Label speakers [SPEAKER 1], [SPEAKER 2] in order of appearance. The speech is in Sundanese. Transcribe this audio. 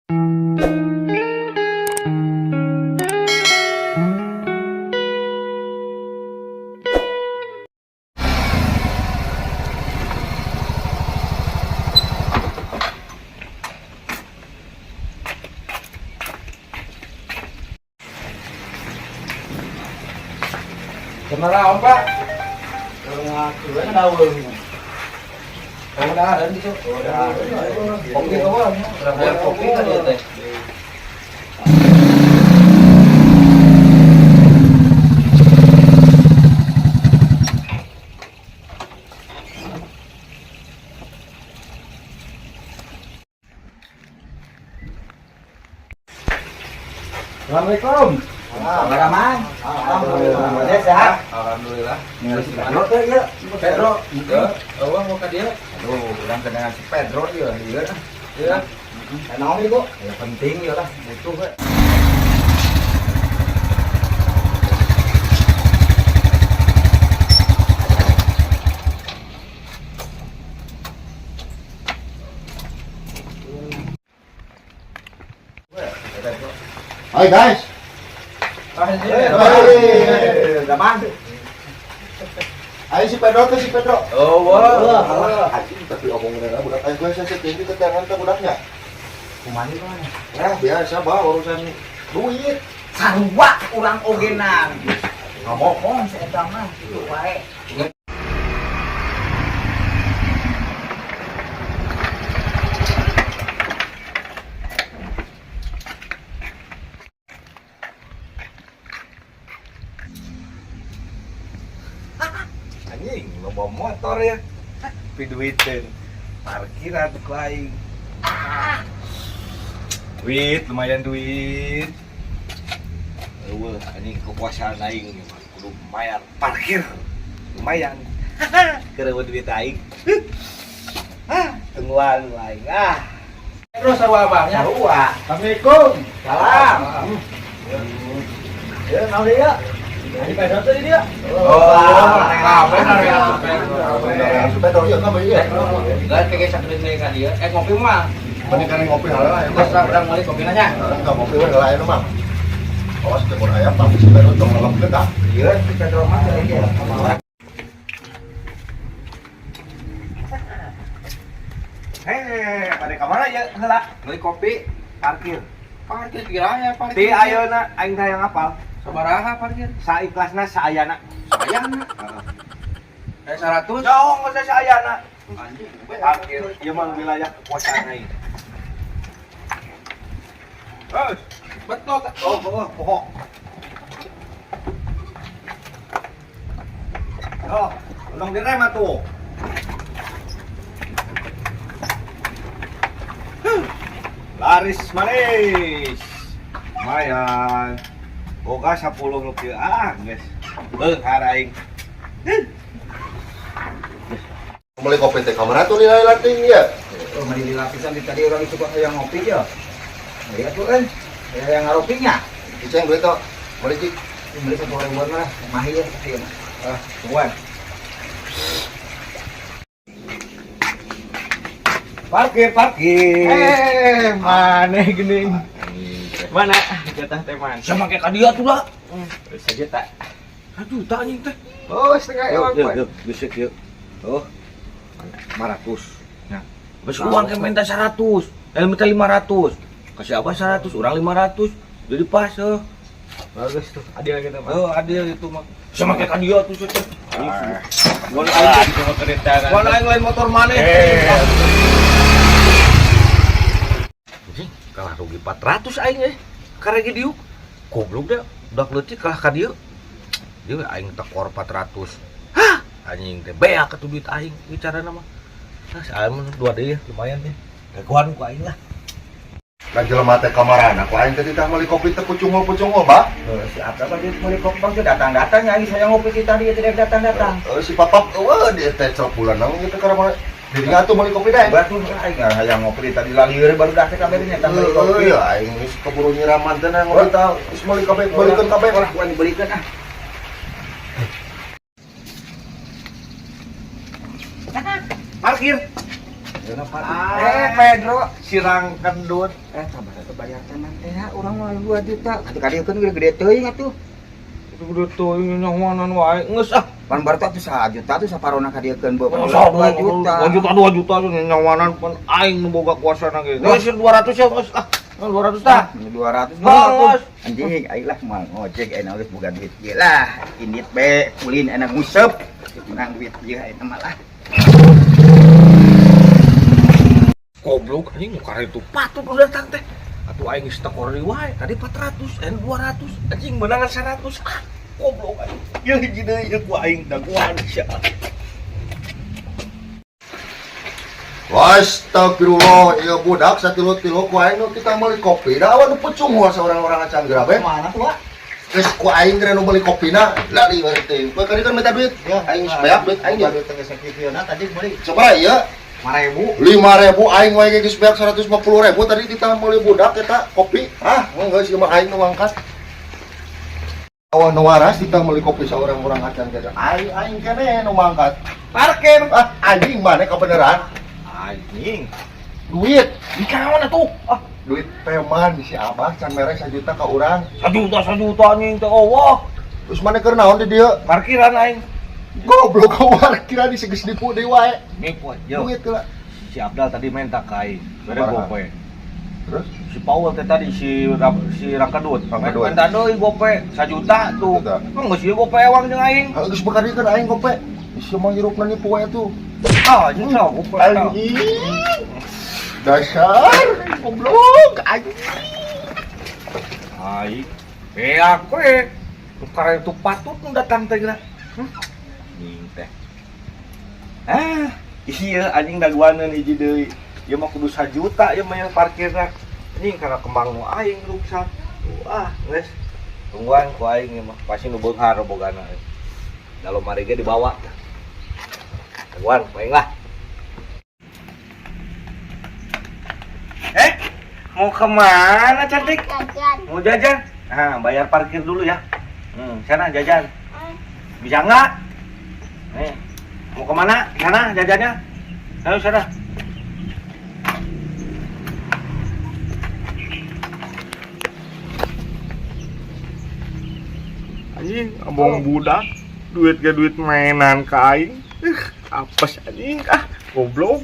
[SPEAKER 1] Kumaha, Pak? Gitu. Kopi apa? Kopi kan ya teh.
[SPEAKER 2] Assalamualaikum.
[SPEAKER 1] Bagaimana? Alhamdulillah. Sehat.
[SPEAKER 2] Alhamdulillah.
[SPEAKER 1] Ningali si Pedro teh ieu. Pedro.
[SPEAKER 2] Ya, eueuh mau ka dieu.
[SPEAKER 1] Aduh, urang kenal si Pedro ieu ieu.
[SPEAKER 2] Ya.
[SPEAKER 1] Naon ieu, Bu? Ya penting ieu lah, butuh we.
[SPEAKER 3] Hai guys.
[SPEAKER 1] Hei, zaman.
[SPEAKER 3] Ayo si Pedro tuh si Pedro.
[SPEAKER 2] Oh, wah.
[SPEAKER 3] Wah, anjing tapi omongin budak aing gue saya tinggi keterangan ke budaknya.
[SPEAKER 1] Kumaha ieu mah?
[SPEAKER 3] Ya biasa bah urusan duit.
[SPEAKER 1] Sarua urang ogenan. Ngomong si eta mah kitu wae.
[SPEAKER 2] Anjing, loba motor ya. Piduiteun. Parkiran ku aing. Duit, lumayan duit. Eueuh, anjing kekuasaan aing kudu bayar parkir. Lumayan. Keur duit aing. Ah, tungguan aing ah. Terus sarua abahnya.
[SPEAKER 1] Sarua.
[SPEAKER 2] Assalamualaikum.
[SPEAKER 1] Salam. Ya, naon deui ya? Di Pedro teh dia.
[SPEAKER 2] Oh, kabeh area
[SPEAKER 3] Si Pedro iya kabeh iya.
[SPEAKER 1] Enggak kayak sakedeung deui ka dieu. Eh ngopi mah.
[SPEAKER 3] Mending kan ngopi heula ya.
[SPEAKER 1] Terus urang meuli kopi nanya.
[SPEAKER 3] Enggak ngopi we heula aya mah. Awas jemur ayam tapi si Pedro tong ngelep tah.
[SPEAKER 1] Iya, si Pedro mah ieu.
[SPEAKER 2] Hei, pada kamar aja heula. Beli kopi, parkir.
[SPEAKER 1] Parkir kira ya parkir.
[SPEAKER 2] Ti ayeuna aing teh hayang apal.
[SPEAKER 1] Sabaraha parkir?
[SPEAKER 2] Saikhlasna saayana.
[SPEAKER 1] Sayang. Eh 100.
[SPEAKER 2] Jauh nggak usah saayana.
[SPEAKER 1] Anjing.
[SPEAKER 2] Parkir, ieu mah wilayah kekuasaan aing. Terus,
[SPEAKER 1] Betul.
[SPEAKER 2] oh, oh, pokok. Oh, tolong direm atuh. Laris manis. Lumayan. Boga 10 rupiah. Ah, guys. Beunghar aing.
[SPEAKER 3] Beli kopi teh kamar tuh nilai lating ya.
[SPEAKER 1] Oh, mari dilapisan di tadi orang itu kok yang ngopi ya. Lihat tuh kan. Ya yang ngaropinya.
[SPEAKER 3] Ciceng duit tuh. Beli cik.
[SPEAKER 1] Beli 10 ribuan lah, mahi ya, iya mah. Ah, tungguan.
[SPEAKER 2] Parkir, parkir.
[SPEAKER 1] Eh, mana gini?
[SPEAKER 2] Mana jatah teh man?
[SPEAKER 1] Sama kayak dia tuh lah.
[SPEAKER 2] Sejuta.
[SPEAKER 1] Aduh, tak anjing teh. Oh, setengah
[SPEAKER 2] Yuk,
[SPEAKER 1] ewang.
[SPEAKER 2] yuk, yuk, gesek yuk. Oh. 500. Nah, bes uang yang minta 100, yang minta 500. Kasih apa 100, orang 500. Jadi pas oh.
[SPEAKER 1] Bagus tuh, adil gitu, Pak.
[SPEAKER 2] Oh, adil itu mah. Sama kayak dia tuh tuh.
[SPEAKER 1] Gua aing
[SPEAKER 2] Gua aing lain motor maneh. Anjing, kalah rugi 400 aing eh. Karena diuk. Goblok dah, udah leutik kalah ka dieu. Dia aing tekor 400. Hah, anjing teh beak atuh duit aing bicarana mah. Nah, saya mah dua deui ya, lumayan deh. Gaguan ku aing lah.
[SPEAKER 3] Lah jelema teh kamarana ku aing teh titah meuli kopi teh pucungul-pucungul, Bah.
[SPEAKER 1] Si apa dia beli kopi bang datang-datang ya, saya ngopi kita dia tidak datang-datang.
[SPEAKER 3] Eh, si papap eueuh dia teh bulan nang gitu karena dirinya tuh meuli kopi deh.
[SPEAKER 1] Batu aing hayang ngopi tadi lalieur baru dah teh kabarnya tah beli kopi.
[SPEAKER 3] Iya, aing geus keburu nyiraman teh ngopi tah geus meuli kabeh beulikeun kabeh.
[SPEAKER 1] Lah, gua dibelikeun ah.
[SPEAKER 2] Parkir.
[SPEAKER 1] Eh, Pedro.
[SPEAKER 2] Sirang kendut.
[SPEAKER 1] Eh, tambah satu bayar tenan teh ya, urang mah 2 juta. Kadu kadiekeun gede-gede teuing atuh.
[SPEAKER 2] Gede teuing nyahoanan wae. Geus ah.
[SPEAKER 1] Pan baru atuh 1 juta tuh saparona kadiekeun beuh.
[SPEAKER 2] 2
[SPEAKER 1] 2 juta.
[SPEAKER 2] 2 juta 2 juta nyawanan pan aing nu boga kuasana ge. Geus 200 ya geus ah. 200 tah.
[SPEAKER 1] 200
[SPEAKER 2] Geus.
[SPEAKER 1] Anjing, aing lah moal ngojek aing geus boga duit ieu lah. Indit be ulin enak nguseup. Menang duit ieu aing mah lah.
[SPEAKER 2] Goblok anjing nu karek itu patut nu datang teh. Atuh aing geus tekor deui wae. Tadi 400, aing 200. Anjing meunangan 100. Ah, goblok anjing. Ieu hiji deui ieu ku aing dagoan sia.
[SPEAKER 3] Astagfirullah, ieu budak satilu-tilu ku aing nu kita meuli kopi. Da awan nu pucung saurang-orang acan geura be.
[SPEAKER 1] Mana tuh, Wak?
[SPEAKER 3] Geus ku aing geura nu meuli kopina. Lah di teh. Kowe kali kan minta duit. Aing geus beak duit aing ya.
[SPEAKER 1] Baru teh sakitieuna tadi meuli
[SPEAKER 3] Sabaraha ieu?
[SPEAKER 1] 5000.
[SPEAKER 3] 5.000 aing wae geus beak 150.000 tadi kita meuli budak eta kopi. Ah, geus ieu mah aing nu mangkat. Awan nu waras kita meuli kopi saurang-urang acan geura. Aing aing kene nu mangkat.
[SPEAKER 2] Parkir.
[SPEAKER 3] Ah, anjing mana kebenaran?
[SPEAKER 2] Anjing.
[SPEAKER 3] Duit,
[SPEAKER 2] Di kawan atuh. Ah,
[SPEAKER 3] duit preman si Abah can mere 1 juta ka urang.
[SPEAKER 2] 1 juta 1 juta anjing teh oh.
[SPEAKER 3] Terus mana keur naon di dieu?
[SPEAKER 2] Parkiran aing.
[SPEAKER 3] Goblok ka parkiran di geus nipu deui wae.
[SPEAKER 2] Nipu aja.
[SPEAKER 3] Duit heula.
[SPEAKER 2] Si Abdal tadi minta ka aing. Bere
[SPEAKER 3] Sabaraha?
[SPEAKER 2] gope.
[SPEAKER 3] Terus
[SPEAKER 2] Si Paul teh tadi si si Rangkadut.
[SPEAKER 3] Rangkadut.
[SPEAKER 2] Minta deui gope 1 juta tuh.
[SPEAKER 3] Juta.
[SPEAKER 2] Emang geus ieu gope ewang jeung aing.
[SPEAKER 3] Heuh geus bekarikeun aing gope. Isi mah hirupna nipu wae tuh.
[SPEAKER 2] Ah, anjing salah gope.
[SPEAKER 3] Anjing. Dasar goblok anjing.
[SPEAKER 2] Aing. Beak we. Tukar itu patut nu datang teh geura. Anjing teh. Ah, iya anjing daguaneun hiji deui. Ieu mah kudu 1 juta ieu mah yang parkirna. Anjing karena kembang nu aing ruksak. Wah, geus. Tungguan ku aing ieu mah pasti nu beunghar bogana. Da lomari ge dibawa. Tungguan ku aing lah. Eh, mau kemana cantik?
[SPEAKER 4] Jajan.
[SPEAKER 2] Mau jajan? Nah, bayar parkir dulu ya. Sana jajan. Bisa nggak? Nih, mau kemana? Sana jajannya. Ayo sana. Anjing, abang budak, duit ke duit mainan ke aing. Apes anjing ah, goblok.